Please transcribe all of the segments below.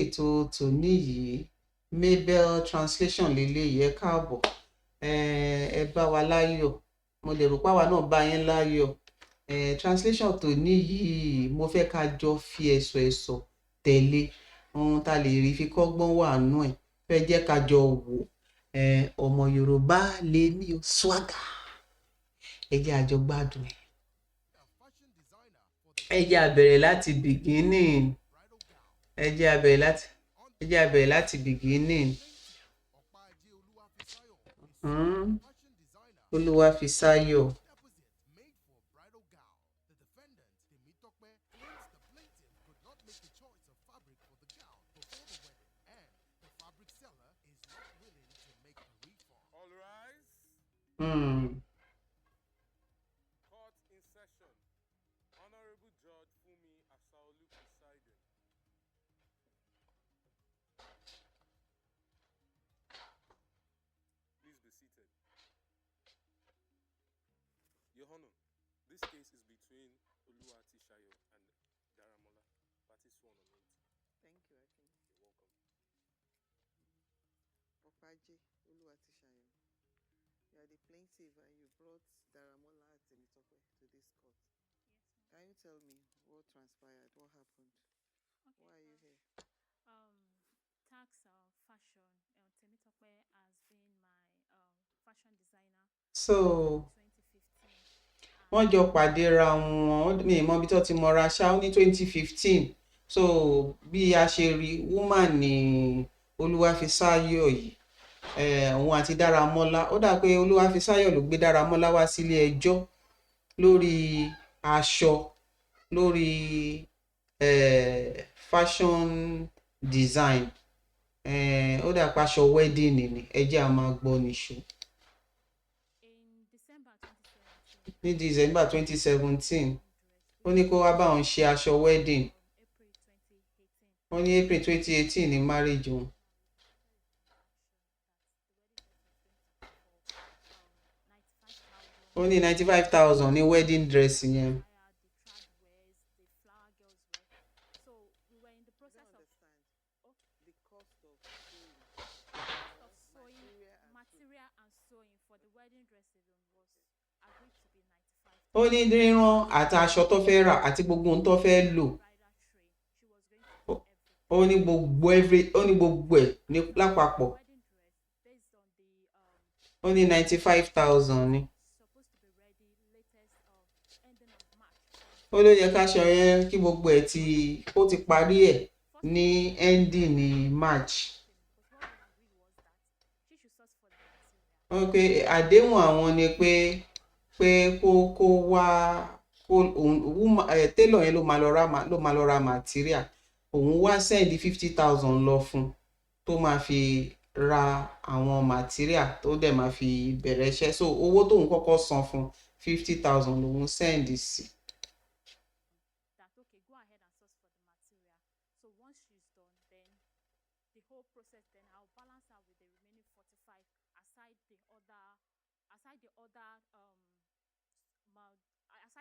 Ètò tòní yìí, Mabel Translation lélẹ́yìí. Ẹ káàbọ̀, ẹ bá wa láyọ̀. Mo lè rò páwa náà bá yín láyọ̀. Translation tòní yìí, mo fẹ́ ká jọ fi ẹ̀sọ̀ ẹ̀sọ̀ tẹ̀lé ohun tá a lè rí fi kọ́gbọ́n wà nú ẹ̀. Fẹ́ jẹ́ ká jọ wò. Ọmọ Yorùbá lèmi o, swagger. Ẹ jẹ́ a jọ gbádùn ẹ̀. Ẹ jẹ́ a bẹ̀rẹ̀ láti beginning. Ẹ jẹ́ a bẹ̀rẹ̀ láti beginning. Olúwafisáyọ̀. Court in session. Honorable Judge Fumi Asaolu presiding. Please be seated. Your Honor, this case is between Oluwatishayo and Daramola. Parties sworn on oath. Thank you, Akin. You're welcome. Opaje Oluwatishayo, you are the plaintiff and you brought Daramola Temitope to this court. Can you tell me what transpired? What happened? Okay. Why are you here? Tax fashion. Temitope has been my fashion designer So since 2015. wọ́n jọ pàdé ra wọn, mi ì mọ ibi tó ti mọra ṣá, ó ní 2015. So bí a ṣe rí woman ní Olúwafisáyọ̀ yìí, òun àti Dáramọ́lá, ó dà pé Olúwafisáyọ̀ ló gbé Dáramọ́lá wá sílé ẹjọ́ lórí aṣọ, lórí fashion design. Ó dà pé aṣọ wedding ni. Ẹ jẹ́ a máa gbọ́ nìṣó. In December 2017, Ní December 2017, ó ní kó wá bá òun ṣe aṣọ wedding. April 2018, Ó ní April 2018 ní marriage òun. Ó ní 95,000 ní wedding dress yẹn. The flower girls wear. So we were in the I process don't of understand the cost of sewing. Cost of sewing, Material and sewing. Material and sewing for the wedding dress alone was agreed to be 95,000. Ó ní rírán àti aṣọ tó fẹ́ rà àti gbogbo ohun tó fẹ́ lò. Bridal train, she was going to do everything. Ó ní gbogbo every, ó ní gbogbo ẹ̀ ní lápapọ̀. Wedding dress based on the Ó ní 95,000 ni. supposed to be ready latest ending of March. Ó ló yẹ káṣọ yẹn kí gbogbo ẹ̀ ti ó ti parí ẹ̀ ní ending ní March. Because what we agreed was that she should source for the material. Wọ́n pé àdéhùn àwọn ni pé kó wá kó òun woman ẹ̀ tailor yẹn ló máa lọ ra material. Òun wá send 50,000 lọ fún tó máa fi ra àwọn material tó dẹ̀ máa fi bẹ̀rẹ̀ iṣẹ́. So owó tóun kọ́kọ́ san fún, 50,000 lòun send sí. That okay, go ahead and source for the material. So once she's done, then the whole process, then I'll balance her with the remaining 45 aside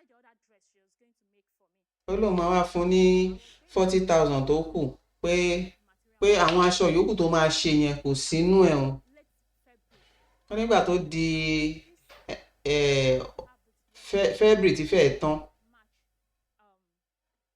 the other dress she was going to make for me. Ó lóun máa wá fún ní 40,000 tó kù, pé àwọn aṣọ yòókù tó máa ṣe yẹn kò sínú ẹ̀ o. Late February, Wọ́n nígbà tó di February ti fẹ́ẹ̀ tán. March,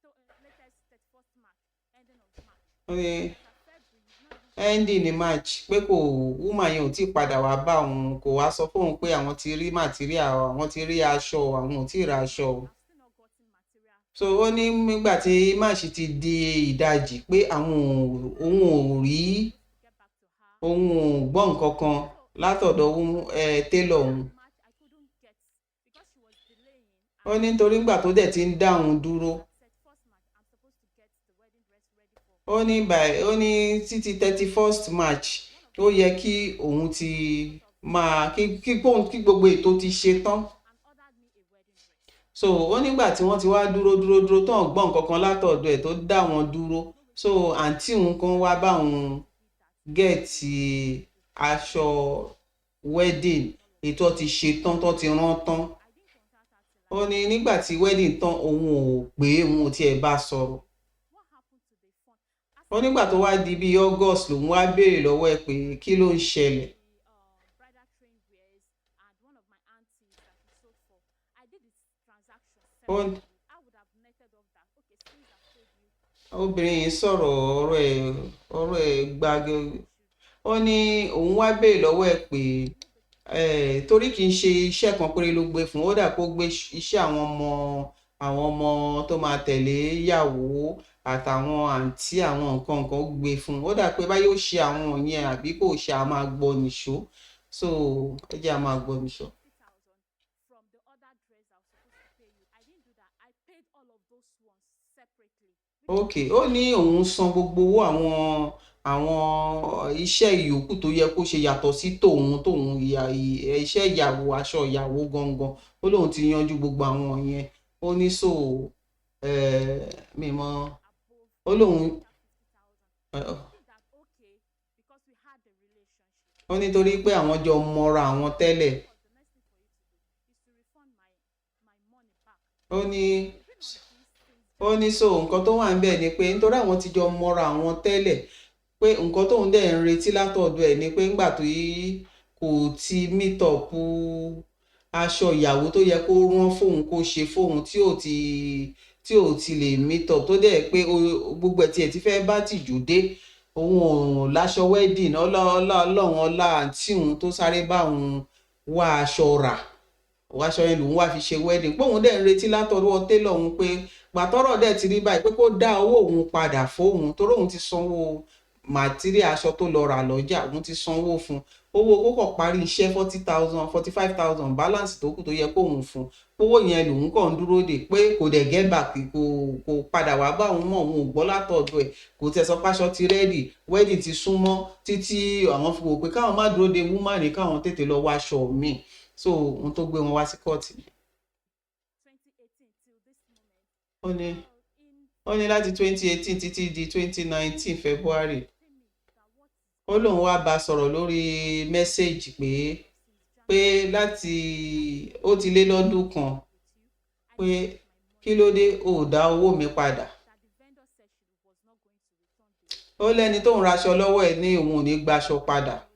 so, latest 31st March, ending of March. Wọ́n ní As at February, you've not even ending ní March, pé kò, woman yẹn ò tí ì padà wá bá òun, kò wá sọ fóun pé àwọn ti rí material, àwọn ti rí aṣọ, àwọn ò tí ì ra aṣọ o. I've still not gotten material. So ó ní nígbà tí March ti di ìdajì pé àwọn ò, òun ò rí, To get back to her. òun ò gbọ́ nǹkan kan látọ̀dọ̀ tailor òun. March, I couldn't get because she was delaying. Ó ní nítorí nígbà tó dẹ̀ ti ń dá òun dúró. 31st March, I'm supposed to get the wedding dress ready for Ó ní by, ó ní títí 31st March ó yẹ kí òun ti máa kí gbogbo ètò ti ṣe tán. And ordered me a wedding dress. So ó nígbà tí wọ́n ti wá dúró dúró dúró tó ń gbọ́ nǹkan kan látọ̀dọ̀ ẹ̀ tó dá wọn dúró, so àǹtí òun kan wá bá òun get aṣọ wedding ètò ti ṣe tán, tó ti rán tán. I didn't contact her till Ó ní nígbà tí wedding tán, òun ò pé, òun ò tiẹ̀ bá sọ̀rọ̀. What happened to the fund? Ó nígbà tó wá di bíi August, lòun wá béèrè lọ́wọ́ ẹ̀ pé kí ló ń ṣẹlẹ̀. The bridal train wears and one of my aunties that she sold for. I did this transaction Ó separately. I would have netted off that. Okay, since I've told you obìnrin yìí sọ̀rọ̀, ọ̀rọ̀ ẹ̀ gbàgede. Ó ní òun wá béèrè lọ́wọ́ ẹ̀ pé torí kì í ṣe iṣẹ́ kan péré ló gbé fún, ó dà kó gbé iṣẹ́ àwọn ọmọ tó máa tẹ̀lé ìyàwó àtàwọn àǹtí, àwọn nǹkan nǹkan ó gbé fún, ó dà pé báyìí ó ṣe àwọn yẹn àbí kò ṣe, a máa gbọ́ nìṣó. So ẹ jẹ́ a máa gbọ́ nìṣó. 50,000 from the other dress I was supposed to pay you. I didn't do that. I paid all of those ones separately. Which Ok, ó ní òun san gbogbo owó àwọn iṣẹ́ ìyókù tó yẹ kó ṣe yàtọ̀ sí tòun iṣẹ́ ìyàwó, aṣọ ìyàwó gangan. Ó lóun ti yanjú gbogbo àwọn yẹn. Ó ní so mi mọ above ó lóun that 50,000. I think that okay, because we had the relationship. Ó nítorí pé àwọn jọ mọra àwọn tẹ́lẹ̀. But the next thing for you to do is to refund my money back. Ó ní We've been on this since ó ní so nǹkan tó wà níbẹ̀ ni pé nítorí àwọn ti jọ mọra àwọn tẹ́lẹ̀, pé nǹkan tóun dẹ̀ ń retí látọ̀dọ̀ ẹ̀ ni pé ńgbà tó yí kò ti meet up aṣọ ìyàwó tó yẹ kó rán fóun, kó ṣe fóun, tí ò ti lè meet up, tó dẹ̀ pé gbogbo ẹ̀ tiẹ̀ ti fẹ́ bá tìjú dé, òun ò láṣọ wedding. Ọlọ́run ọlá àǹtí òun tó sáré bá òun wá aṣọ rà, aṣọ yẹn lòun wá fi ṣe wedding, pé òun dẹ̀ ń retí látọwọ́ télọ̀ òun pé gbàtọ́rọ̀ dẹ̀ ti rí báyìí, pé kó dá owó òun padà fóun, torí òun ti sanwó material aṣọ tó lọ rà lọ́jà, òun ti sanwó fún owó kó kọ̀ parí iṣẹ́ 40,000, 45,000 balance tó kù tó yẹ kóun fún, owó yẹn lòun kàn ń dúró dè, pé kò dẹ̀ get back, kò padà wá bá òun mọ́, òun ò gbọ́ látọ̀dọ̀ ẹ̀, kò tẹ̀ sọ páṣọ ti ready, wedding ti súnmọ́ títí àwọn fi wò pé káwọn má dúró de woman ní káwọn tètè lọ wá aṣọ míì. So ohun tó gbé wọn wá sí kóòtù ni. 2018 till this moment. Ó ní láti 2018 títí di 2019 February, Tell me that what is ó lóun wá bá a sọ̀rọ̀ lórí message pé láti ó ti lé lọ́dún kan, with you. I pé didn't get my money. Kí ló dé ó dá owó mi padà? That the vendor said she was not going to return the Ó lẹ́ni tóun raṣọ lọ́wọ́ ẹ̀ ní òun ò ní gbaṣọ padà. the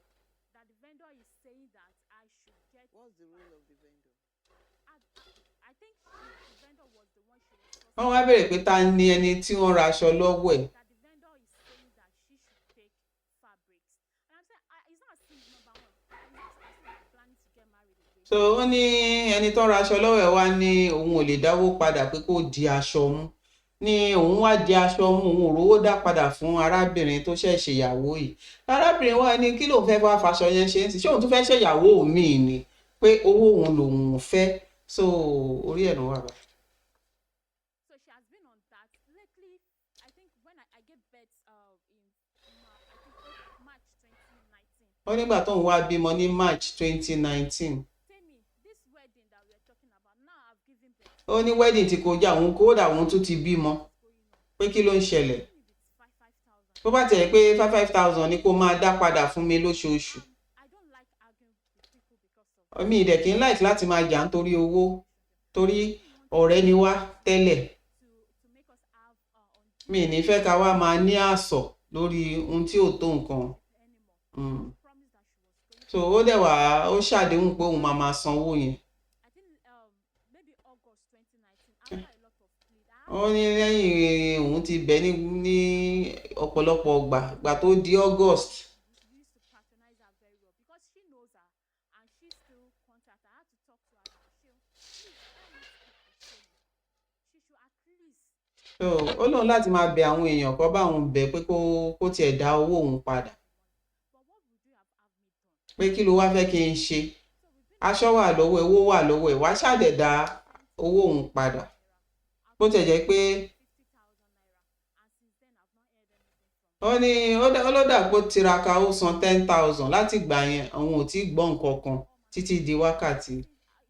vendor. That the vendor is saying that I should get What's the role of the vendor? I think the vendor was the one she was sourcing. Wọ́n wá béèrè pé ta ni ẹni tí wọ́n raṣọ lọ́wọ́ ẹ̀. That the vendor is saying that she should take fabrics. And I'm saying, it's not as if number one, it's not as if I'm planning to get married again. So ó ní ẹni tó ń raṣọ lọ́wọ́ ẹ̀ wá ní òun ò lè dáwó padà, pé kó di aṣọ mú, ní òun wá di aṣọ mú, òun ò rówó dá padà fún arábìnrin tó ṣẹ̀ ṣèyàwó yìí. Arábìnrin wa ní kí lòun fẹ́ fà faṣọ yẹn ṣe ń sìn, ṣé òun tún fẹ́ ṣèyàwó míì ni, pé owó òun lòun fẹ́. So orí ẹ̀ ló wà báyìí. So she has been on that. Lately, I think when I gave birth in I think March 2019. Ó nígbà tóun wá bímọ ní March 2019. Tell me, this wedding that we are talking about, now I've given birth. Ó ní wedding ti kọjá, òun kódà òun tún ti bímọ, What's going on? pé kí ló ń ṣẹlẹ̀? Even if it's five, 5,000. Bó bá tẹ̀ pé five five thousand ni kó máa dá padà fún mi lóṣooṣù. And I don't like arguing with people because of Mi ìdẹ̀ kí n like láti máa jà nítorí owó, torí ọ̀rẹ́ ni wá tẹ́lẹ̀. To make us have on Mi ní fẹ́ ká wá máa ní àsọ̀ lórí ohun tí ò tó nǹkan. anymore. Promised that she was going So ó dẹ̀ wá ó ṣàdéhùn pé òun máa máa sanwó yẹn. I think maybe August 2019, after a lot of plead, I Ó ní lẹ́yìn òun ti bẹ̀ ní ọ̀pọ̀lọpọ̀ ọgbà gbà tó di August. Used to patronize her very well because she knows her and she still contact her. I had to talk to her that she, please let me speak with Temi. She should at least So ó lóun láti máa bẹ àwọn èèyàn kó bá òun bẹ̀ pé kó tiẹ̀ dá owó òun padà. But what would you have me done? Pé kí ló wá fẹ́ kí n ṣe? So we've been Aṣọ wà lọ́wọ́ ẹ̀, owó wà lọ́wọ́ ẹ̀, wá ṣàdẹ̀ dá owó òun padà, bó tiẹ̀ jẹ́ pé 50,000 naira, and since then I've not heard anything from ó ní ó ló dà pé ó tiraka, ó san 10,000. Láti gbà yẹn, òun ò tí ì gbọ́ nǹkan kan títí di wákàtí,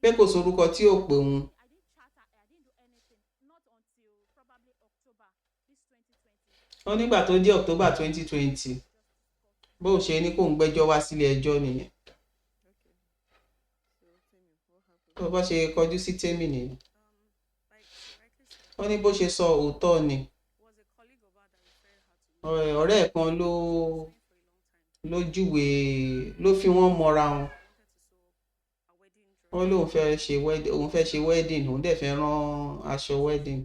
pé kò sórúkọ tí ò pé òun. I didn't chat her, I didn't do anything, not until probably October this 2020. Ó nígbà tó dé October 2020, bó ṣe ní kóun gbẹ́jọ́ wá sílé ẹjọ́ nìyẹn. Okay. So Temi, what happened? Tó bá ṣe kọjú sí Tèmi nìyẹn. Like she rightly said, Ó ní bó ṣe sọ, òótọ́ ni. was a colleague of her that referred her to Ọ̀rẹ́ ẹ̀ kan ló júwe, ló fi wọ́n mọ́ra wọn. Ó lóun fẹ́ ṣe wedding, òun fẹ́ ṣe wedding, òun dẹ̀ fẹ́ rán aṣọ wedding.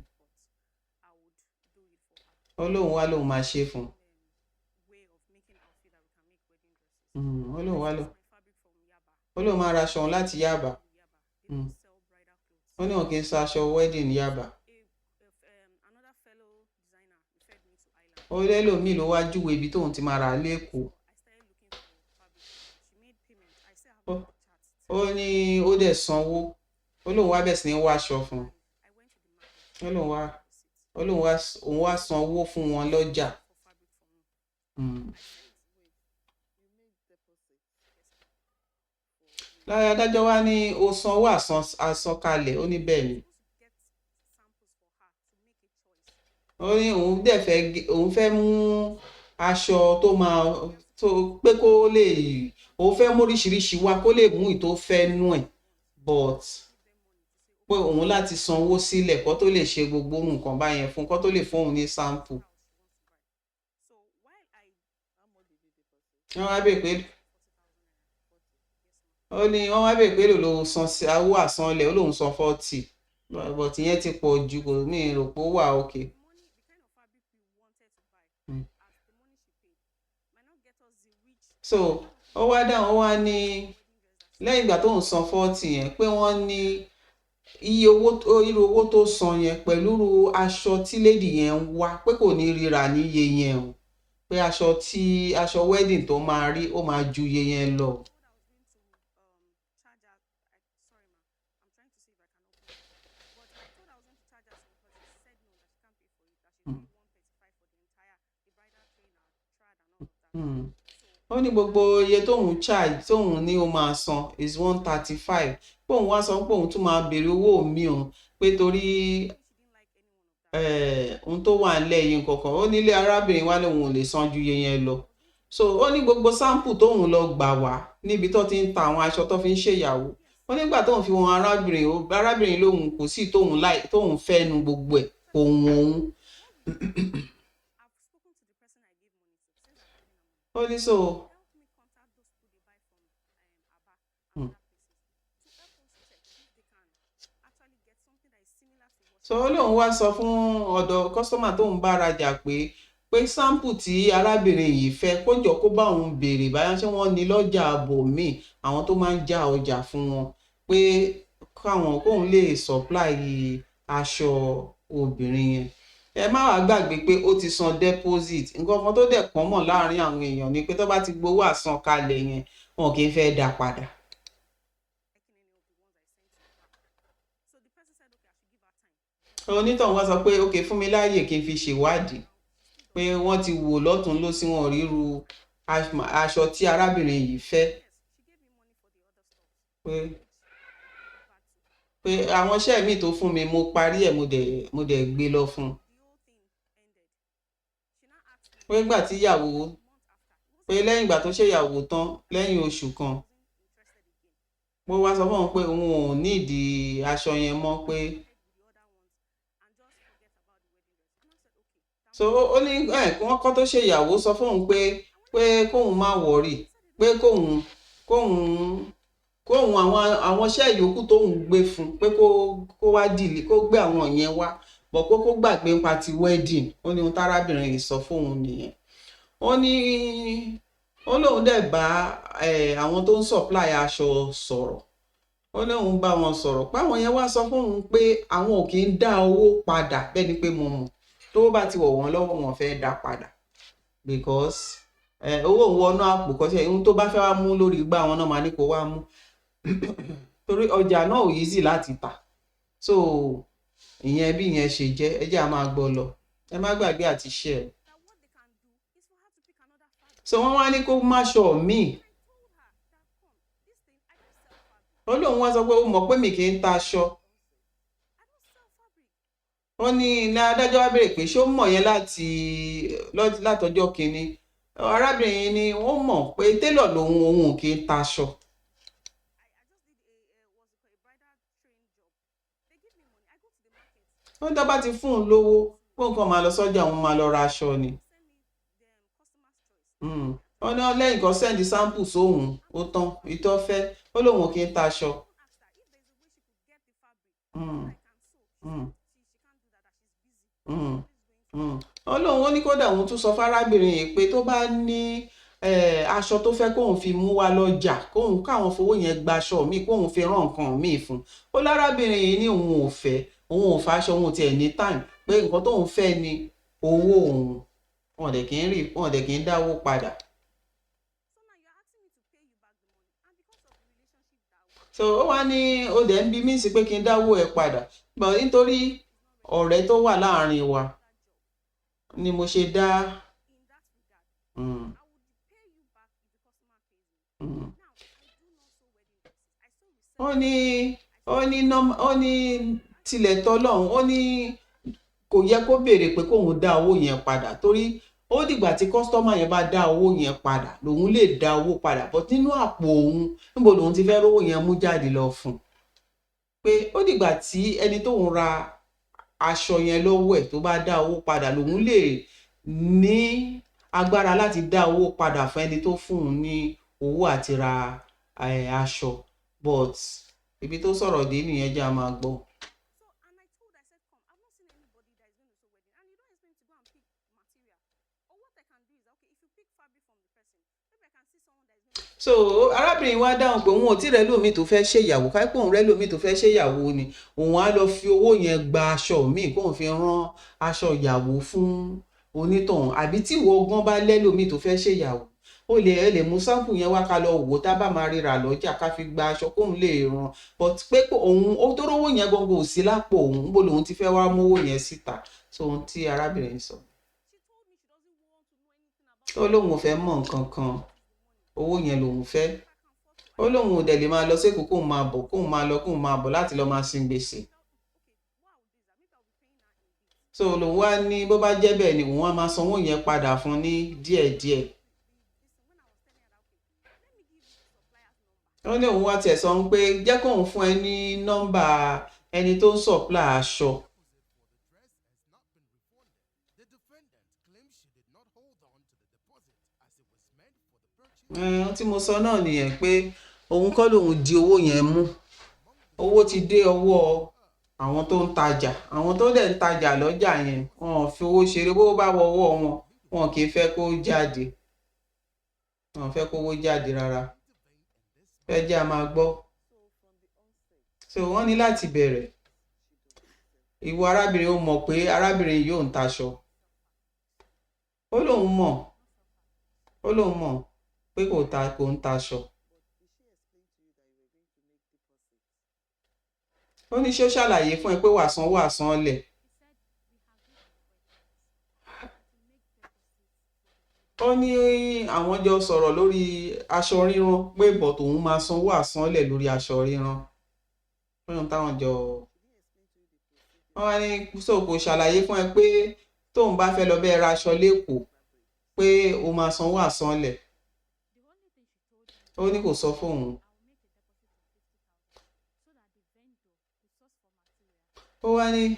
Ó lóun wá lóun máa ṣe fún un. Ó lóun wá lóun, ó lóun máa ra aṣọ òun láti Yaba. Ó ní òun kì í sọ aṣọ wedding ní Yaba. Ó lẹ́lòmíì ló wá júwe ibi tóun ti máa rà á lÉkòó. Ó ní ó dẹ̀ sanwó. Ó lóun wá bẹ̀ sí ní wá aṣọ fún un. Ó lóun wá, ó lóun wá, òun wá sanwó fún wọn lọ́jà. Lára adájọ́ wá ní ó sanwó àsankalẹ̀, ó ní bẹ́ẹ̀ ni. Ó ní òun dẹ̀ fẹ́, òun fẹ́ mú aṣọ tó máa tó pé kó lè, òun fẹ́ mú oríṣiríṣi wá kó lè mú ìtó fẹ́ nú ẹ̀, but pé òun láti sanwó sílẹ̀ kó tó lè ṣe gbogbo nǹkan báyẹn fún, kó tó lè fún òun ní sample. Wọ́n wá bèèrè pé, ó ní wọ́n wá bèèrè pé èló ló san sí owó àsanlẹ̀, ó lóun san 40, but ìyẹn ti pọ̀ ju, kò ní rò pé ó wà okay. So ó wá dáhùn, ó wá ní lẹ́yìn ìgbà tóun san 40 yẹn pé wọ́n ní iye owó, irú owó tó san yẹn pẹ̀lú irú aṣọ tí lady yẹn ń wá pé kò ní ríra ní iye yẹn o, pé aṣọ tí, aṣọ wedding tó máa rí ó máa ju iye yẹn lọ. Ó ní gbogbo iye tóun charge, tóun ní ó máa san is 135, pé òun wá sọ pé òun tún máa béèrè owó mi òun pé torí ohun tó wà nílẹ̀ yìí nǹkan kan. Ó nílé arábìnrin wa lòun ò lè san ju iye yẹn lọ. So ó ní gbogbo sample tóun lọ gbà wá níbi tó ti ń ta àwọn aṣọ tó fi ń ṣèyàwó, ó nígbà tóun fi wọn arábìnrin, arábìnrin lòun kò sí tóun láì tóun fẹ́ nu gbogbo ẹ̀ kò wọ̀n òun. Ó ní so. So ó lóun wá sọ fún ọ̀dọ̀ customer tóun bá rajà pé sample tí arábìnrin yìí fẹ́ kó jọ kó bá òun béèrè báyà ṣé wọ́n ní lọ́jà bòmíì àwọn tó máa ń já ọjà fún wọn, pé káwọn kóun lè supply aṣọ obìnrin yẹn. Ẹ má wàá gbàgbé pé ó ti san deposit. Nǹkan kan tó dẹ̀ kàn mọ̀ láàrin àwọn èèyàn ni pé tó bá ti gbowó àsankalẹ̀ yẹn, wọn kì í fẹ́ dá padà. Onítọ̀hún wá sọ pé ok, fún mi láàyè kí n fi ṣèwádìí, pé wọ́n ti wò lọ́tùn lósì wọn ríru aṣọ tí arábìnrin yìí fẹ́, pé àwọn iṣẹ́ mi tó fún mi mo parí ẹ̀, mo dẹ̀ gbé lọ fún un. Pé ìgbà tí ìyàwó, pé lẹ́yìn ìgbà tó ṣe ìyàwó tán lẹ́yìn oṣù kan, mo wá sọ fún òun pé òun ò nídìí aṣọ yẹn mọ́, pé so ó ní wọ́n kọ́ tó ṣe ìyàwó sọ fún òun pé kóun má wọ̀rì, pé kóun kóun kóun àwọn iṣẹ́ ìyókù tóun gbé fún pé kó wá dìlì, kó gbé àwọn yẹn wá, bọ̀ pé kó gbàgbé nípa ti wedding. Ó ní ohun tárábìnrin yìí sọ fóun nìyẹn. Ó ní ó lóun dẹ̀ bá àwọn tó ń supply aṣọ sọ̀rọ̀. Ó ní òun bá wọn sọ̀rọ̀ pé àwọn yẹn wá sọ fóun pé àwọn ò kì í dá owó padà, bẹ́ẹ̀ ni pé mo mọ̀ tó bá ti wọ̀ wọ́n lọ́wọ́ wọn fẹ́ dá padà, because owó òun wọnú àpò kọ́ṣẹ́, ohun tó bá fẹ́ wá mú lórí igbá wọn náà máa ní kó wá mú, torí ọjà náà ò easy láti tà. So ìyẹn bí ìyẹn ṣe jẹ́, ẹ jẹ́ a máa gbọ́ lọ, ẹ má gbàgbé àti share. So wọ́n wá ní kó má ṣọ míì. Ó lóun wá sọ pé ó mọ̀ pé mi kì í ta aṣọ. Ó ní ilé adájọ́ wá béèrè pé ṣé ó mọ̀ yẹn láti látọjọ́ kìíní. Arábìnrin yìí ni ó mọ̀ pé télọ̀ lòun, òun ò kì í ta aṣọ. Ó ní tó bá ti fún un lówó, kó nǹkan máa lọ sọ́jà, òun máa lọ ra aṣọ ni. Ó ní lẹ́yìn kan send sample sóhun, ó tán ìtọ́ fẹ́, ó lóun ò kí ń taṣọ. Ó lóun, ó ní kódà òun tún sọ fárábìnrin yìí pé tó bá ní aṣọ tó fẹ́ kóun fi mú wá lọ́jà, kóun káwọn fowó yẹn gba aṣọ míì, kóun fi rán nǹkan míì fún un. Ó lárábìnrin yìí ní òun ò fẹ́, òun ò fẹ́ aṣọ, òun ò tiẹ̀ ní time, pé nǹkan tóun fẹ́ ni owó òun. Wọn dẹ̀ kì í rí, wọn dẹ̀ kì í dáwó padà. So ó wá ní ó dẹ̀ ń bi mí sí pé kí n dáwó ẹ̀ padà, but nítorí ọ̀rẹ́ tó wà láàrin wa ni mo ṣe dá. Ó ní ó ní tilẹ̀ tọ́lọ́hún, ó ní kò yẹ kó béèrè pé kóun dá owó yẹn padà, torí ó dìgbà tí customer yẹn bá dá owó yẹn padà lòun lè dá owó padà, but nínú àpò òun, níbo lòun ti fẹ́ rówó yẹn mú jáde lọ fún un? Pé ó dìgbà tí ẹni tóun ra aṣọ yẹn lọ́wọ́ ẹ̀ tó bá dá owó padà lòun lè ní agbára láti dá owó padà fún ẹni tó fún un ní owó àti ra aṣọ. But ibi tó sọ̀rọ̀ dé nìyẹn, jẹ́ a máa gbọ́. So, and I told her, I said, come, I've not seen anybody that is going to sew wedding. And you don't expect me to go and pick material. Or what I can do is, okay, if you pick fabric from the person, maybe I can see someone that is going to So arábìnrin wa dáhùn pé òun ò tí rẹ lómi tó fẹ́ ṣèyàwó, káípò òun rẹ lómi tó fẹ́ ṣèyàwó ni òun á lọ fi owó yẹn gba aṣọ míì, kóun fi rán aṣọ ìyàwó fún onítọ̀hún. Àbí tí ìwọ gan bá lẹ́lòmíì tó fẹ́ ṣèyàwó, ó lè, ẹ lè mú sample yẹn wá, ká lọ wò, tá bá máa ríra lọ́jà, ká fi gba aṣọ kóun lè rán. But pé òun ó tó rówó yẹn gangan ò sí lápò òun, níbo lòun ti fẹ́ wá mówó yẹn síta? So ohun tí arábìnrin sọ, ó lóun ò fẹ́ mọ̀ nǹkan kan, owó yẹn lòun fẹ́. Ó lóun ò dẹ̀ lè máa lọ sékòó, kóun máa bọ̀, kóun máa lọ, kóun máa bọ̀ láti lọ́ọ́ máa sin gbèsè. So lòun wá ní bó bá jẹ́ bẹ́ẹ̀ ni, òun á máa sanwó yẹn padà fún ní díẹ̀díẹ̀. Ó ní òun wá tiẹ̀ sọ pé jẹ́ kóun fún ẹ ní nọ́mbà ẹni tó ń supply aṣọ. The defendant claims she did not hold on to the deposit as it was meant for the purchase Ohun tí mo sọ náà nìyẹn, pé òun kọ́ lòun di owó yẹn mú, owó ti dé ọwọ́ àwọn tó ń tajà. Àwọn tó dẹ̀ ń tajà lọ́jà yẹn, wọn ò fi owó ṣeré. Bó bá wọ ọwọ́ wọn, wọn kì í fẹ́ kó jáde, wọn ò fẹ́ kówó jáde rárá. Fẹ́ jẹ́ a máa gbọ́. So wọ́n ní láti bẹ̀rẹ̀, ìwọ arábìnrin, ó mọ̀ pé arábìnrin yóò ń taṣọ. Ó lóun mọ̀, ó lóun mọ̀ pé kò ta, kò ń taṣọ. Ó ní ṣé ó ṣàlàyé fún ẹ pé wàá sanwó àsanlẹ̀? Ó ní àwọn jọ sọ̀rọ̀ lórí aṣọ rírán, pé but òun máa sanwó àsanlẹ̀ lórí aṣọ rírán fún ohun táwọn jọ. Wọ́n wá ní so kò ṣàlàyé fún ẹ pé tóun bá fẹ́ lọ bẹ́ẹ̀ ra aṣọ lẹ́kọ̀ọ́ pé o máa sanwó àsanlẹ̀? Ó ní kò sọ fóun. Ó wá ní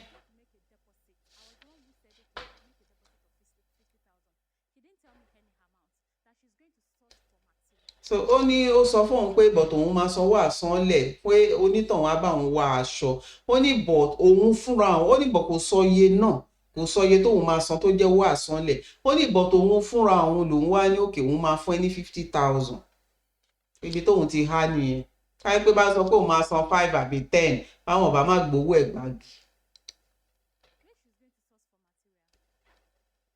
so ó ní ó sọ fóun pé but òun máa sanwó àsanlẹ̀, pé onítọ̀hún á bá òun wá aṣọ. Ó ní but òun fúnra òun, ó ní but kò sọ iye náà, kò sọ iye tóun máa san tó jẹ́ owó àsanlẹ̀. Ó ní but òun fúnra òun lòun wá ní òkè, òun máa fún ẹ ní 50,000. Ibi tóun ti há nìyẹn. Káyọ̀ pé bá sọ pé òun máa san five àbí 10, báwọn ọba má gbowó ẹ̀ gbági. When she's going to source for material,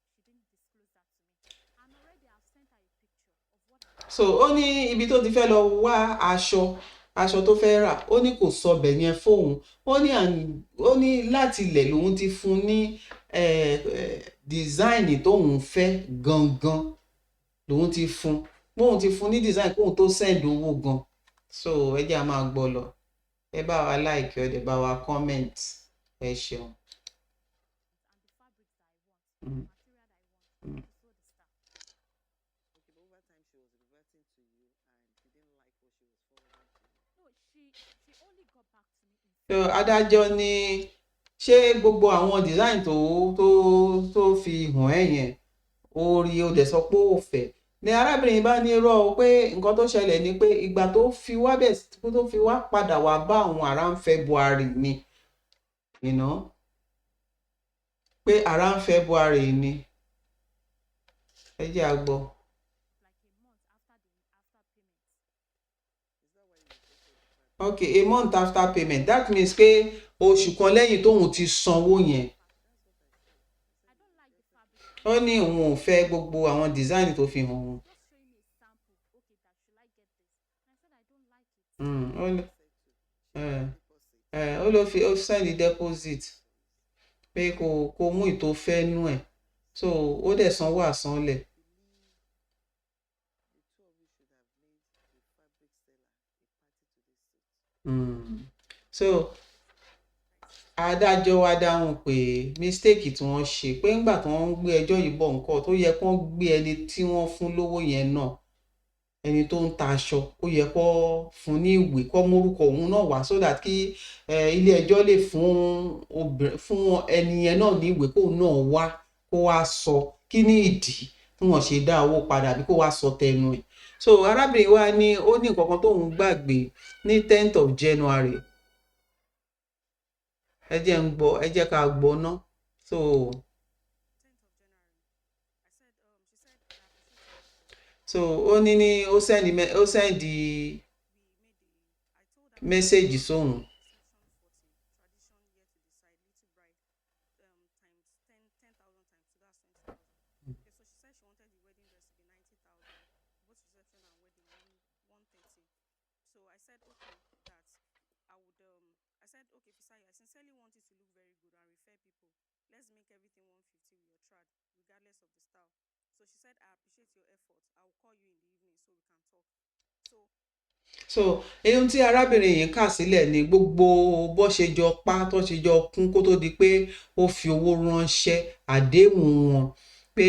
she didn't disclose that to me. And already I've sent her a picture of what I So ó ní ibi tó ti fẹ́ lọ wá aṣọ, aṣọ tó fẹ́ rà, ó ní kò sọ bẹ̀ yẹn fóun. Ó ní ó ní láti ilẹ̀ lòun ti fún ní design tóun fẹ́ gangan, lòun ti fún, bóun ti fún ní design kóun tó send owó gan. So ẹ jẹ́ a máa gbọ́ lọ. Ẹ bá wa like, ẹ dẹ̀ bá wa comment. Ẹ ṣeun. and the fabrics that I want, the material that I want to sew the stuff. Okay, but over time she was reverting to you and you didn't like what she was forwarding to you. No, she only got back to me in So adájọ́ ní ṣé gbogbo àwọn design tó fi hàn ẹ́ yẹn, ó rí, ó dẹ̀ sọ pé ó fẹ́. Ní arábìnrin bá ní irọ́ o, pé nǹkan tó ṣẹlẹ̀ ni pé ìgbà tó fi wá bẹ̀ tó fi wá padà wá bá òun around February ni, pé around February ni. Ẹ jẹ́ a gbọ́. Like a month after the after payment. Okay, a month after payment, that means pé oṣù kan lẹ́yìn tóun ti sanwó yẹn. I don't like the fabric. Ó ní òun ò fẹ́ gbogbo àwọn design tó fi hàn wọ́n. Just showing me a sample. Okay, that should I get this? And I said I don't like it. Ó ní ẹ ó ló fi ó send deposit pé kó mú ìtò fẹ́ nú ẹ̀, so ó dẹ̀ sanwó àsanlẹ̀. So adájọ́ wá dáhùn pé mistake tí wọ́n ṣe pé ńgbà tí wọ́n ń gbé ẹjọ́ yìí bọ̀ nǹkan tó yẹ kó gbé ẹni tí wọ́n fún lówó yẹn náà, ẹni tó ń ta aṣọ, ó yẹ kó fún ní ìwé, kó mórúkọ òun náà wá, so that kí ilé ẹjọ́ lè fún obìnrin, fún ẹni yẹn náà ní ìwé, kóun náà wá, kó wá sọ kí ní ìdí tí wọ́n ṣe dá owó padà, àbí kó wá sọ tẹnu ẹ̀. So arábìnrin wa ní ó ní nǹkan kan tóun gbàgbé ní 10th of January. Ẹ jẹ́ ń gbọ́, ẹ jẹ́ ká gbọ́ ná. So 10th of January. I said, she said, I appreciate your effort. So ó ní ó send We made the, I told her message sóhun. section 40, tradition yet to decide, little bride, times 10, 10,000 times 2, that's 20,000. Okay, so she said she wanted the wedding dress to be 90,000, both reception and wedding, 130. So I said, okay, that I would, I said, okay, Fisayo, I sincerely want it to look very good and refer people. Let's make everything 150 with your trad, regardless of the style. So she said, I appreciate your effort. I will call you in the evening so we can talk. So So ohun tí arábìnrin yìí kà sílẹ̀ ni gbogbo bó ṣe jọ pa, tó ṣe jọ kún, kó tó di pé ó fi owó ránṣẹ́, àdéhùn wọn pé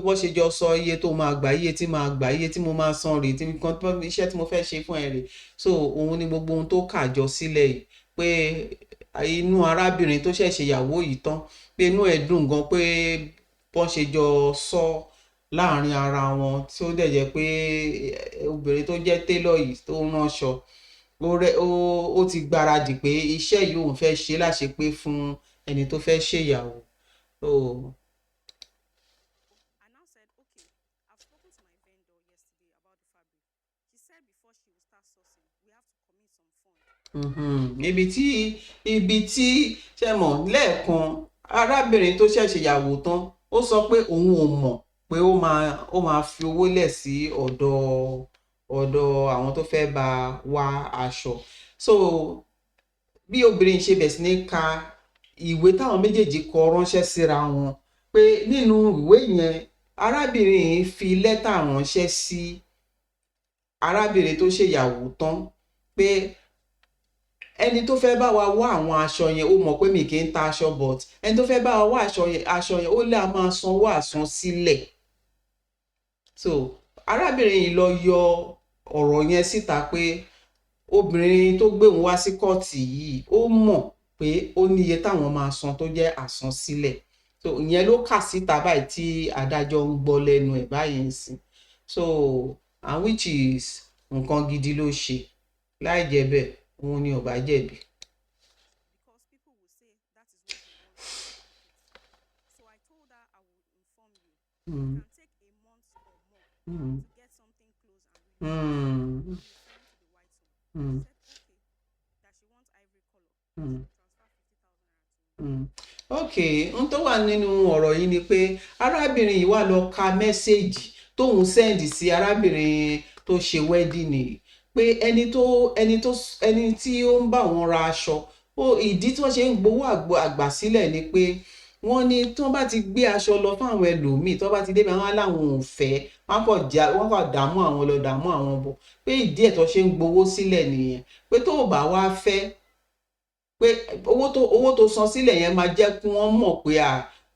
bó ṣe jọ sọ iye tó máa gbà, iye tí máa gbà, iye tí mo máa san rèé, tí nǹkan iṣẹ́ tí mo fẹ́ ṣe fún ẹ rèé. So òun ni gbogbo ohun tó kà jọ sílẹ̀ yìí, pé inú arábìnrin tó ṣẹ̀ṣẹ̀ ìyàwó yìí tán, pé inú ẹ̀ dùn gan, pé bó ṣe jọ sọ láàrin ara wọn, tí ó dẹ̀ jẹ́ pé obìnrin tó jẹ́ tailor yìí tó ń ránṣọ, ó rẹ́ ó ti gbáradì pé iṣẹ́ yìí òun fẹ́ ṣe láṣepé fún ẹni tó fẹ́ ṣèyàwó. So I now said, okay, I've spoken to my vendor yesterday about the fabric. She said before she will start sourcing, we have to commit some fund. Ibi tí ṣe mọ̀ lẹ́ẹ̀kan, arábìnrin tó ṣẹ̀ṣẹ̀ yàwó tán, ó sọ pé òun ò mọ̀ pé ó máa fi owó lẹ̀ sí ọ̀dọ̀ àwọn tó fẹ́ bá wá aṣọ. So bí obìnrin ṣe bẹ̀ sí ní ka ìwé táwọn méjèèjì kọ ránṣẹ́ síra wọn, pé nínú ìwé yẹn, arábìnrin yìí fi lẹ́tà ránṣẹ́ sí arábìnrin tó ṣèyàwó tán pé ẹni tó fẹ́ bá wa wá àwọn aṣọ yẹn, ó mọ̀ pé mi kì í ta aṣọ, but ẹni tó fẹ́ bá wa wá aṣọ yẹn, ó lè máa sanwó àsansílẹ̀. So arábìnrin yìí lọ yọ ọ̀rọ̀ yẹn síta pé obìnrin tó gbé òun wá sí kóòtù yìí, ó mọ̀ pé ó níye táwọn máa san tó jẹ́ àsansílẹ̀. So ìyẹn ló kà síta báyìí tí adájọ́ ń gbọ́ lẹ́nu ẹ̀ báyìí ń sìn. So and which is nǹkan gidi ló ṣe, láì jẹ́ bẹ́ẹ̀, òun ni ò bá jẹ̀bi. Because people will say that is what you want in the market. So I told her I will inform you. It can take a month or more to get something close and really nice. I'm referring to the white one. She said okay, that she wants ivory color. She will transfer 50,000 naira to me. Ok, n tó wà nínú ọ̀rọ̀ yìí ni pé arábìnrin yìí wá lọ ka message tóun send sí arábìnrin tó ṣe wedding yìí, pé ẹni tí ó ń bá wọn ra aṣọ ó, ìdí tí wọ́n ṣe ń gbowó àgbà sílẹ̀ ni pé wọ́n ní tí wọ́n bá ti gbé aṣọ lọ fún àwọn ẹlòmíì, tí wọ́n bá ti débi, àwọn aláwọn ò fẹ́, wọ́n kàn já, wọ́n kàn dààmú àwọn lọ, dààmú àwọn bọ̀, pé ìdí ẹ̀ tó ṣe ń gbowó sílẹ̀ nìyẹn, pé tó o bá wá fẹ́, pé owó tó san sílẹ̀ yẹn máa jẹ́ kí wọ́n mọ̀ pé à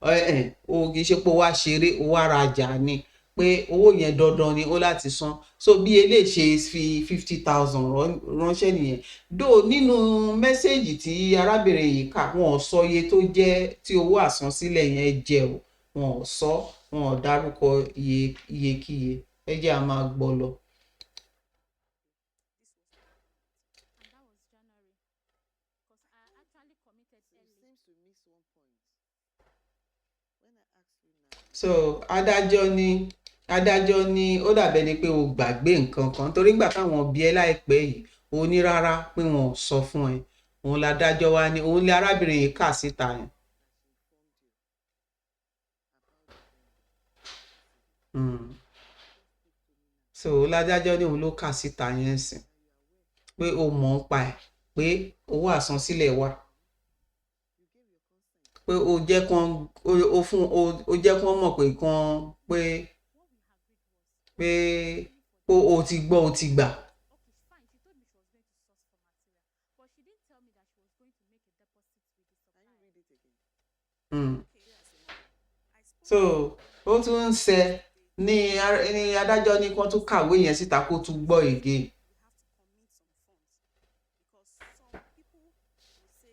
ẹ ẹ o kì í ṣe pé o wá ṣeré, o wá rajà ni, pé owó yẹn dandan ni ó láti san. So bí eléyìí ṣe fi 50,000 ránṣẹ́ nìyẹn dó. Nínú message tí arábìnrin yìí kà, wọn ò sọ iye tó jẹ́ tí owó àsansílẹ̀ yẹn jẹ́ o. Wọn ò sọ, wọn ò dárúkọ iye iyekíye. Ẹ jẹ́ a máa gbọ́ lọ. And that was January. Because I actually committed You early. seems to miss one point. When I asked you now, you So adájọ́ ní ó dàbẹ́ ni pé o gbàgbé nǹkan kan, torí nígbà táwọn bí ẹ láìpẹ́ yìí, o ní rárá, pé wọn ò sọ fún ẹ. Òun ládájọ́ wá ní òun lé arábìnrin yìí kà síta yẹn. that she informed you about the vendor. So ládájọ́ ní òun ló kà síta yẹn sìn pé o mọ̀ ń pa ẹ̀, pé owó àsansílẹ̀ wà, You gave your consent. pé o jẹ́ kán o fún o jẹ́ kán mọ̀ pé kán pé What we agreed was pé pé o ti gbọ́, o ti gbà. okay, fine. She told me she was going to source for material, but she didn't tell me that she was going to make a deposit with the Can you supplier. read it again? Okay, as a mother, I spoke So ó tún ń ṣe ní adájọ́ ní kán tún kàwé yẹn síta kó tún gbọ́ again. We have to commit some funds because some people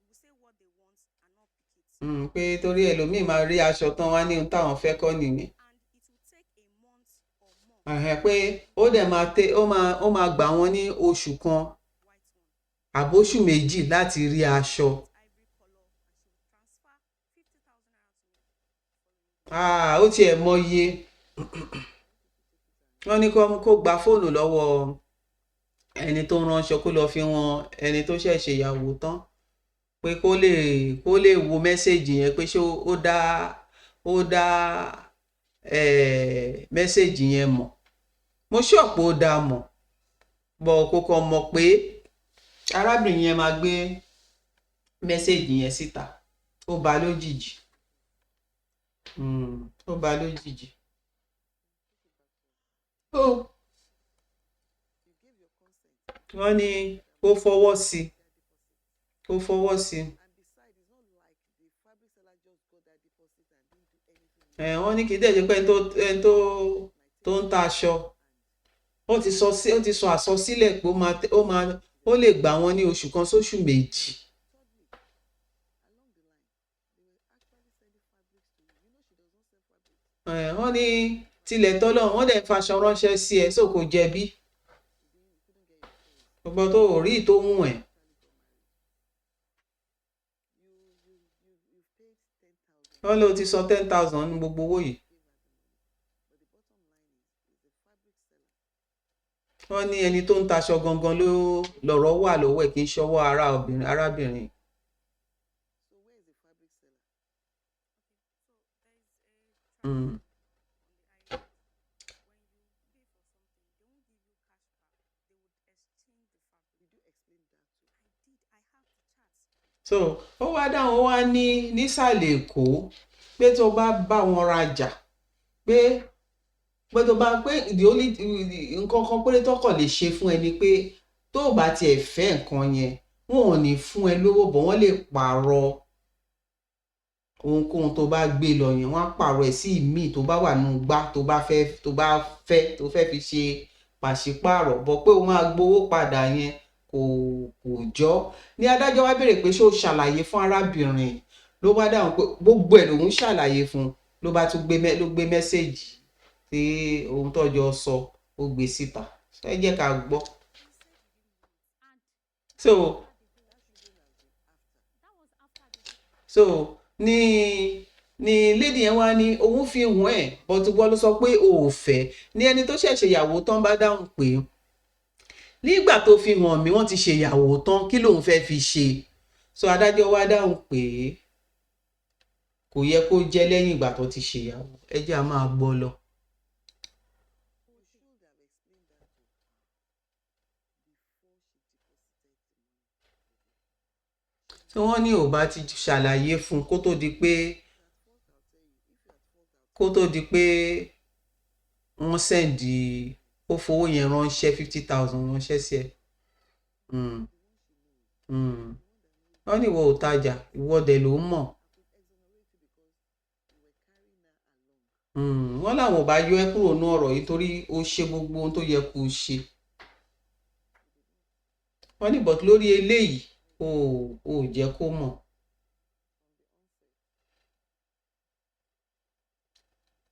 will say what they want and not pick it. Pé torí ẹlòmíì máa rí aṣọ tán, wá ní ohun táwọn fẹ́ kọ́ nìyẹn. And it will take a month or more. Ẹ̀hẹ̀n, pé ó dẹ̀ máa tẹ ó máa gbà wọ́n ní oṣù kan White one, àbóṣù 2 láti rí aṣọ. ivory color, and she will transfer 50,000 naira to me the following day. Ah, ó tiẹ̀ mọye. Wọ́n ní kó gba fóònù lọ́wọ́ ẹni tó ń ránṣọ, kó lọ́ọ́ fi wọn ẹni tó ṣẹ̀ ṣèyàwó tán, pé kó lè wo message yẹn, pé ṣé ó dá message yẹn mọ̀. Mo ṣọ̀pọ̀ ó dá mọ̀ bọ̀, kó kàn mọ̀ pé arábìnrin yẹn máa gbé message yẹn síta. Ó bá lójijì. Ó bá lójijì ó. You gave your consent. Wọ́n ní kó fọwọ́ sí, kó fọwọ́ sí. And besides, it's not like the fabric seller just got that deposit and didn't do anything with Ẹ̀, wọ́n ní kì í dẹ̀ ṣe pé ẹni tó ń ta aṣọ, ó ti sọ àsọsílẹ̀ pé ó máa ó lè gbà wọ́n ní oṣù kan sóṣù 2. Thirdly, along the line, they were actually sending fabrics to you. You know she does not sell fabrics. Ẹ̀, wọ́n ní tilẹ̀ tọ́lọ̀, wọ́n dẹ̀ faṣọ ránṣẹ́ sí ẹ, sóò kò jẹ̀bi. You couldn't get your clothes. Gbogbo tó ò rí tó ń ẹ̀. Actually got married. You've paid 10,000. Wọ́n ló ti san 10,000 ní gbogbo owó yìí. Gave her the money. But the bottom line is the fabric seller. Wọ́n ní ẹni tó ń taṣọ gangan ló lọ̀rọ̀ wà lọ́wọ́ ẹ̀, kì í ṣọwọ́ ara obìnrin arábìnrin. So where is the fabric seller? Okay, so there is a tradition on the island. When you pay for something, they won't give you cash back. They would exchange the fabric. Did you explain that too? I did. I have the chats. So ó wá dáhùn, ó wá ní nísàlẹ̀ Èkó pé tó bá bá wọn rajà, pé tó bá pé the only nǹkan kan péré tọkàn lè ṣe fún ẹ ni pé tó o bá tiẹ̀ fẹ́ nǹkan yẹn, wọn ò ní fún ẹ lówó bọ̀, wọ́n lè pààrọ̀ ohunkóhun tó bá gbé lọ yẹn, wọ́n á pààrọ̀ ẹ̀ sí ìmíì tó bá wà nù gbá tó bá fẹ́ tó fẹ́ fi ṣe pàṣípààrọ̀ bọ̀, pé o máa gbowó padà yẹn kò jọ́. Ní adájọ́ wá béèrè pé ṣé o ṣàlàyé fún arábìnrin, ló bá dáhùn pé gbogbo ẹ̀ lòun ṣàlàyé fún un. Ló bá tún gbé ló gbé message tí ohun tọ́jọ́ sọ, ó gbé síta. Ẹ jẹ́ ká gbọ́. He said he didn't want. And So that was after the so ní lady yẹn wá ní òun fi hùn ẹ̀, but wọ́n ló sọ pé o ò fẹ́. Ní ẹni tó ṣẹ̀ṣẹ̀ ìyàwó tán bá dáhùn pé nígbà tó fi hàn mí, wọ́n ti ṣe ìyàwó tán, kí lòun fẹ́ fi ṣe? So adájọ́ wá dáhùn pé kò yẹ kó jẹ́ lẹ́yìn ìgbà tó ti ṣèyàwó. Ẹ jẹ́ a máa gbọ́ lọ. You should have explained that to her before she deposited the money. Tí wọ́n ní ò bá ti ṣàlàyé fún un kó tó di pé wọ́n send, ó fowó yẹn ránṣẹ́, 50,000 ránṣẹ́ sí ẹ. Wọ́n ní ìwọ ò tajà, ìwọ dẹ̀ ló mọ̀. Wọ́n làwọn ò bá yọ ẹ́ kúrò ní ọ̀rọ̀ yìí torí ó ṣe gbogbo ohun tó yẹ kó o ṣe. Wọ́n ní but lórí eléyìí, o ò jẹ́ kó mọ̀.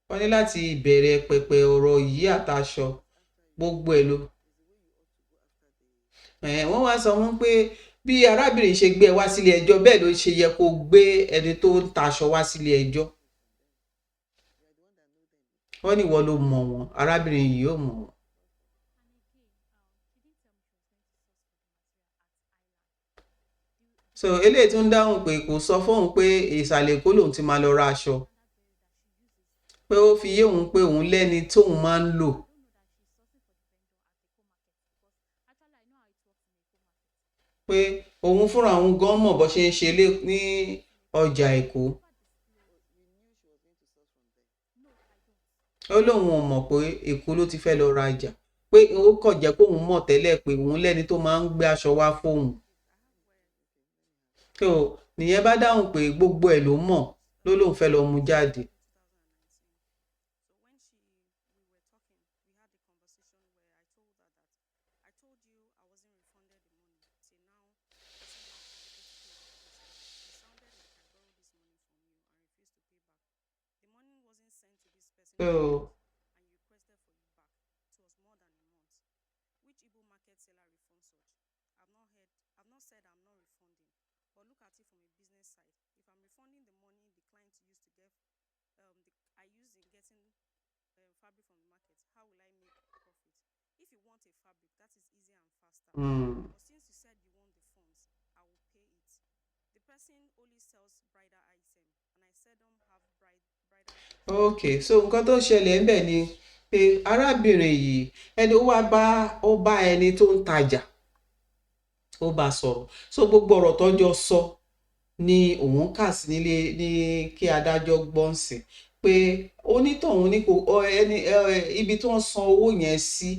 Wọ́n ní láti ìbẹ̀rẹ̀ pẹ̀pẹ̀ ọ̀rọ̀ yìí àtàṣọ gbogbo ẹ̀ ló wọ́n wá sọ wọ́n pé bí arábìnrin ṣe gbé ẹ wá sílé ẹjọ́, bẹ́ẹ̀ ló ṣe yẹ kó gbé ẹni tó ń taṣọ wá sílé ẹjọ́. Wọ́n ní ìwọ ló mọ̀ wọ́n, arábìnrin yìí ò mọ̀ wọ́n. So eléyìí tún dáhùn pé kò sọ fóun pé ìsàlẹ̀ Èkó lòun ti máa lọ ra aṣọ, pé ó fi yé òun pé òun lẹ́ni tóun máa ń lò, pé òun fúnra òun gan mọ̀ bó ṣe ń ṣe ní ọjà Èkó. Ó lóun ò mọ̀ pé Èkó ló ti fẹ́ lọ rajà, pé ó kàn jẹ́ kóun mọ̀ tẹ́lẹ̀ pé òun lẹ́ni tó máa ń gbé aṣọ wá fóun. So nìyẹn bá dáhùn pé gbogbo ẹ̀ ló mọ̀, ló lóun fẹ́ lọ mú jáde. So Ok, so nǹkan tó ṣẹlẹ̀ ńbẹ̀ ni pé arábìnrin yìí, ẹni ó wá bá, ó bá ẹni tó ń tajà, ó bá sọ̀rọ̀. So gbogbo ọ̀rọ̀ tó jọ sọ ni òun kà sí nílé ní kí adájọ́ gbọ́n sí pé onítọ̀hún ní kò ẹni ibi tó ń san owó yẹn sí,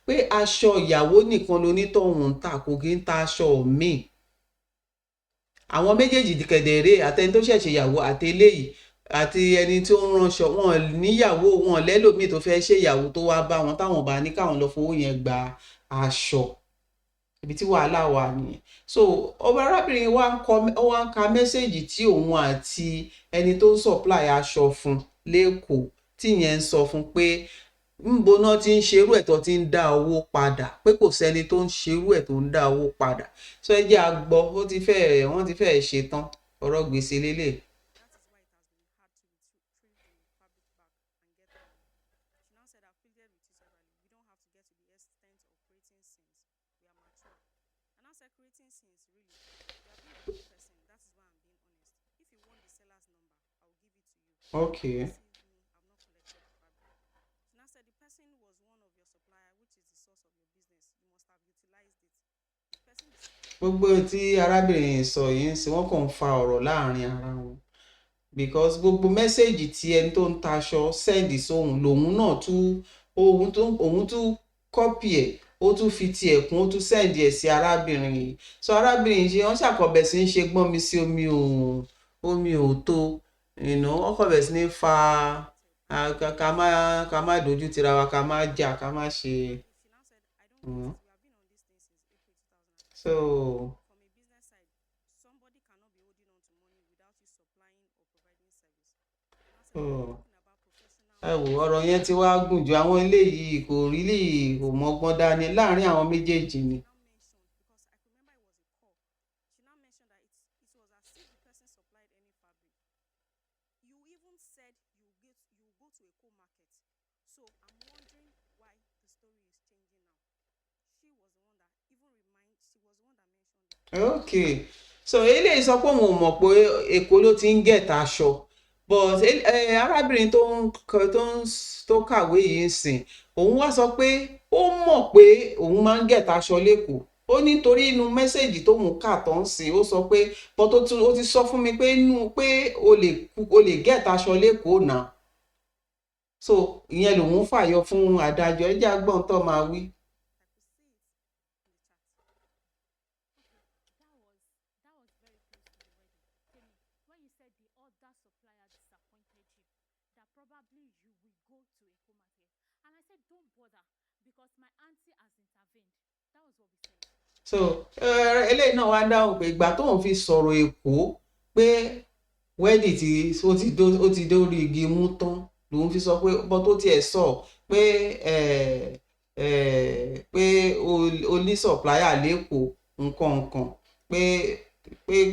pé aṣọ ìyàwó nìkan lonítọ̀hún ń tà, kò kí ń ta aṣọ míì. Àwọn méjèèjì kẹ̀dẹ̀rẹ́, àtẹni tó ṣẹ̀ṣẹ̀ ìyàwó àti eléyìí àti ẹni tó ń ránṣọ, wọn níyàwó, wọn lẹ́lòmíì tó fẹ́ ṣe ìyàwó tó wá bá wọn táwọn bá ní káwọn lọ fowó yẹn gba aṣọ. Ibi tí wàhálà wà nìyẹn. So ọba arábìnrin wa ń kọ, ó wá ń ka message tí òun àti ẹni tó ń supply aṣọ fún lẹ́kọ̀ọ́ tí yẹn ń sọ fún pé ńbo náà ti ń ṣerú ẹ̀ tó ti ń dá owó padà, pé kò sẹ́ni tó ń ṣerú ẹ̀ tó ń dá owó padà. So ẹ jẹ́ a gbọ́, ó ti fẹ́, wọ́n ti fẹ́ ṣetán ọ̀rọ̀ gbèsè lélẹ̀. Okay. Gbogbo tí arábìnrin yìí sọ yìí ń sìn, wọ́n kàn ń fa ọ̀rọ̀ láàrin ara wọn, because gbogbo message tí ẹni tó ń taṣọ send sóhun lòun náà tún, òun tún copy ẹ̀, ó tún fi tiẹ̀ kún, ó tún send ẹ̀ sí arábìnrin yìí. So arábìnrin yìí ṣe wọ́n ṣàkọbẹ̀ sí ń ṣe gbọ́n mi sí omi ò, omi ò tó, wọ́n kọ̀bẹ̀ sí ní fa ká má dojú tira wa, ká má jà, ká má ṣe. So oh, ẹ wò, ọ̀rọ̀ yẹn ti wá gùn jù. Àwọn eléyìí kò rí lè kò mọ́gbọ́n dání láàrin àwọn méjèèjì ni. Ok, so eléyìí sọ pé òun ò mọ̀ pé Èkó ló ti ń get aṣọ, but arábìnrin tó ń tó ń tó kàwé yìí ń sìn, òun wá sọ pé ó mọ̀ pé òun máa ń get aṣọ lẹ́kọ̀ọ́. Ó ní torí inú message tóun kà tó ń sìn, ó sọ pé but ó ti sọ fún mi pé inú pé o lè get aṣọ lẹ́kọ̀ọ́ náà. So ìyẹn lòun fàyọ fún adájọ́. Ẹ jẹ́ agbọ́n tó máa wí. That was very close to the wedding. Temi, when you said the other supplier disappointed you, that probably you will go to Eko Market. And I said, don't bother because my auntie has intervened. That was what we said. So eléyìí náà wá dáhùn pé ìgbà tóun fi sọ̀rọ̀ Èkó pé wedding tí ó ti dórí igi mú tán. Lòun fi sọ pé bọ́ tó tiẹ̀ sọ pé pé o ní supplier l'Ékòó, nǹkan nǹkan, pé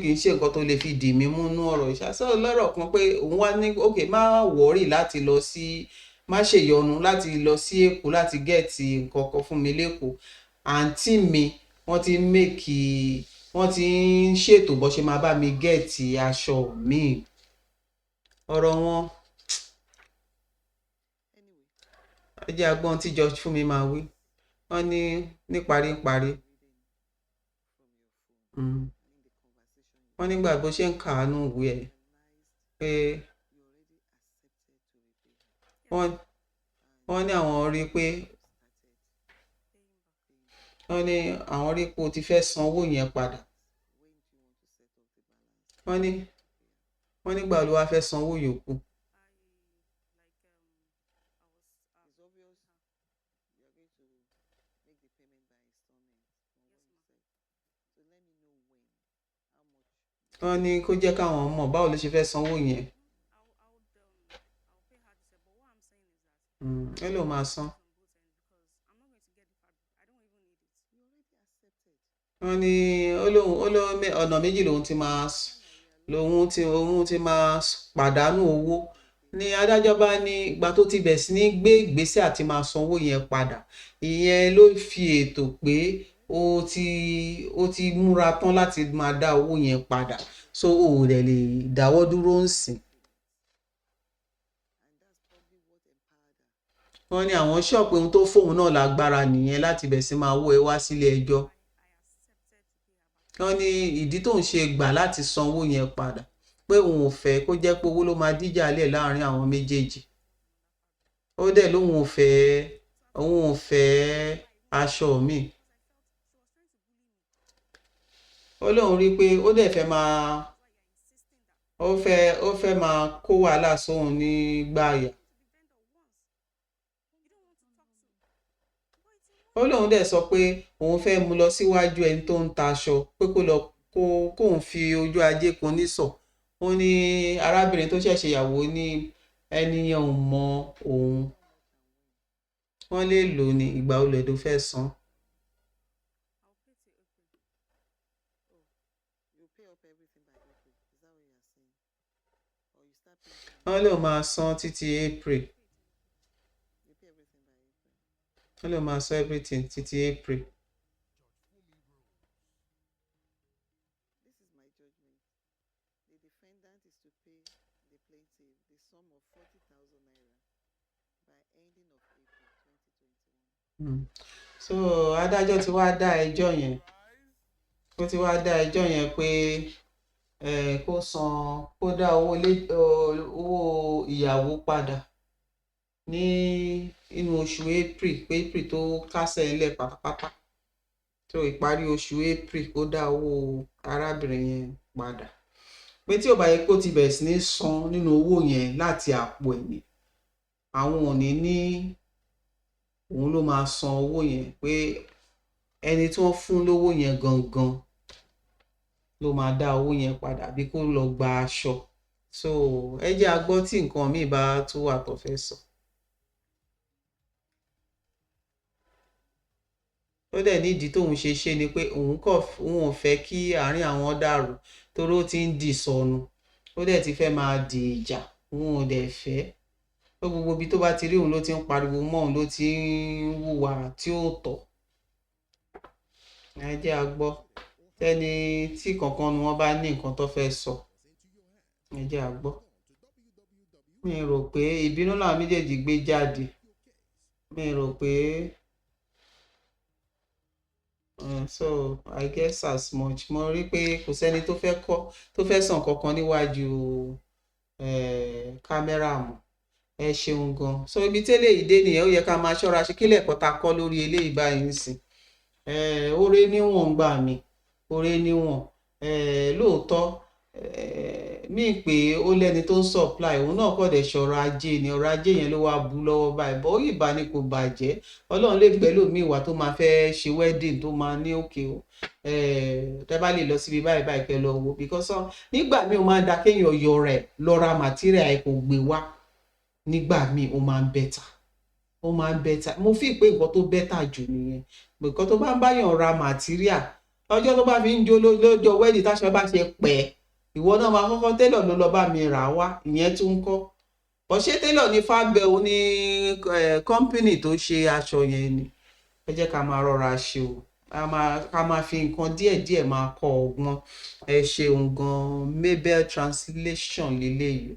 kì í ṣe nǹkan tó lè fi dì mí mú nú ọ̀rọ̀ ìṣàṣọ lọ́rọ̀ kan, pé òun wá ní ok, má worry láti lọ sí, má ṣèyọnu láti lọ sí Èkó láti get nǹkan kan fún mi l'Ékòó. Àǹtí mi, wọ́n ti ń make, wọ́n ti ń ṣètò bó ṣe máa bá mi get aṣọ míì. Ọ̀rọ̀ wọn, ẹ jẹ́ a gbọ́n tí Judge Fúnmi máa wí. Wọ́n ní níparíparí, wọ́n nígbà bó ṣe ń kàánú ìwé ẹ̀ pé wọ́n ní àwọn rí pé, wọ́n ní àwọn rí pé o ti fẹ́ san owó yẹn padà. Wọ́n nígbà ló wá fẹ́ san owó yòókù? It's obvious you are going to make the payment by installment from what you said. So let me know when, how much. Wọ́n ní kó jẹ́ káwọn mọ̀ báwo ló ṣe fẹ́ sanwó yẹn. Ẹ ló máa san. Wọ́n ní ó lóun ọ̀nà méjì lòun ti máa pàdánù owó. Ní adájọ́ bá ní ìgbà tó ti bẹ̀ sí ní gbé ìgbésẹ̀ àti máa sanwó yẹn padà, ìyẹn ló fi ètò pé ó ti múra tán láti máa dá owó yẹn padà, so o ò dẹ̀ lè dáwọ́ dúró ń sìn. And that's probably what empowered her. Wọ́n ní àwọn ṣọ́ọ̀pù ohun tó fóun náà lágbára nìyẹn láti bẹ̀ sí máa wó ẹ wá sílé ẹjọ́. Wọ́n ní ìdí tóun ṣe gbà láti sanwó yẹn padà, pé òun ò fẹ́ kó jẹ́ pé owó ló máa díjà lẹ̀ láàrin àwọn méjèèjì. Ó dẹ̀ lóun ò fẹ́ aṣọ míì. Ó lóun rí i pé ó dẹ̀ fẹ́ máa ó fẹ́ máa kó wàhálà sóun nígbàyà. Ó lóun dẹ̀ sọ pé òun fẹ́ mú lọ síwájú ẹni tó ń ta aṣọ, pé kó lọ kó kóun fi ojú ajé kun nísọ̀. Ó ní arábìnrin tó ṣẹ̀ṣẹ̀ yàwó ní ẹni yẹn ò mọ òun. Wọ́n lè lò ní ìgbà olè tó fẹ́ san. Oh, you pay up everything by April. Is that what you are saying? Or you start paying from Wọ́n lè máa san títí April. You pay everything by April. Wọ́n lè máa san everything títí April. This is my judgment. The defendant is to pay the plaintiff the sum of 40,000 naira by ending of April 2021. So adájọ́ ti wá dá ẹjọ́ yẹn, ó ti wá dá ẹjọ́ yẹn pé kó san, kó dá owó ìyàwó padà ní inú oṣù April, pé April tó kásẹ̀ ńlẹ̀ pátápátá, tó ìparí oṣù April, kó dá owó arábìnrin yẹn padà, pé tí ò bá yẹ kó ti bẹ̀rẹ̀ sí ní san nínú owó yẹn láti àpò ẹ̀ ní, àwọn ò ní ní òun ló máa san owó yẹn, pé ẹni tí wọ́n fún lówó yẹn gangan ló máa dá owó yẹn padà bí kó lọ gba aṣọ. So ẹ jẹ́ a gbọ́ tí nǹkan míì bá tún wà tó fẹ́ sọ. Ó dẹ̀ nídìí tóun ṣe ṣe ni pé òun kọ̀, òun ò fẹ́ kí àárín àwọn dàrú, torí ó ti ń di sọnù, ó dẹ̀ ti fẹ́ máa di ìjà, òun ò dẹ̀ fẹ́ pé gbogbo ibi tó bá ti rí òun ló ti ń pariwo mọ́ òun, ló ti ń hùwà tí ó tọ́. Ẹ jẹ́ a gbọ́ tẹ́ni tí kankan ni wọ́n bá ní nǹkan tó fẹ́ sọ. Ẹ jẹ́ a gbọ́. Mi rò pé ìbínú làwọn méjèèjì gbé jáde. Mi rò pé so I guess as much mo rí pé kò sẹ́ni tó fẹ́ kọ́ tó fẹ́ sàn kankan níwájú kámẹ́rà mọ́. Ẹ ṣeun gan. So ibi tẹ́lẹ̀ yìí dé nìyẹn. Ó yẹ ká máa ṣọ́ra ṣe. Kílẹ̀ ẹ̀kọ́ ta kọ́ lórí eléyìí báyìí ń sìn, oore níwọ̀n gbà mí, oore níwọ̀n. Lóòótọ́ mí pé ó lẹ́ni tó ń supply òun náà kọ̀ dẹ̀ ṣọ̀rọ̀ ajé ni. Ọrọ̀ ajé yẹn ló wá bu lọ́wọ́ báyìí bọ́. Ó ìbá ni kò bàjẹ́. Ọlọ́run lè gbẹ́ lómi ìwà tó máa fẹ́ ṣe wedding, tó máa ní òkè o, tẹ́ bá lè lọ síbi báyìí báyìí, kẹ́ lọ wo, because nígbà míì ó máa ń da kéèyàn yọ rẹ̀ lọ ra material ẹ̀ kò gbé wá. Nígbà míì, ó máa ń better, ó máa ń better. Mo fi pé nǹkan tó better jù nìyẹn. Nǹkan tó bá ń báyàn ra material, ọjọ́ tó bá fi ń jó lọ́jọ́ wedding, táṣọ bá ṣe pẹ́, ìwọ náà máa kọ́kọ́, tailor ló lọ bá mi rà wá, ìyẹn tún ń kọ́ bọ́. Ṣé tailor ní Fábẹ́ òun ní company tó ṣe aṣọ yẹn ni? Ẹ jẹ́ ká máa rọra ṣe o, ká máa fi nǹkan díẹ̀díẹ̀ máa kọ́ ọgbọ́n. Ẹ ṣeun gan. Mabel Translation leléyìí.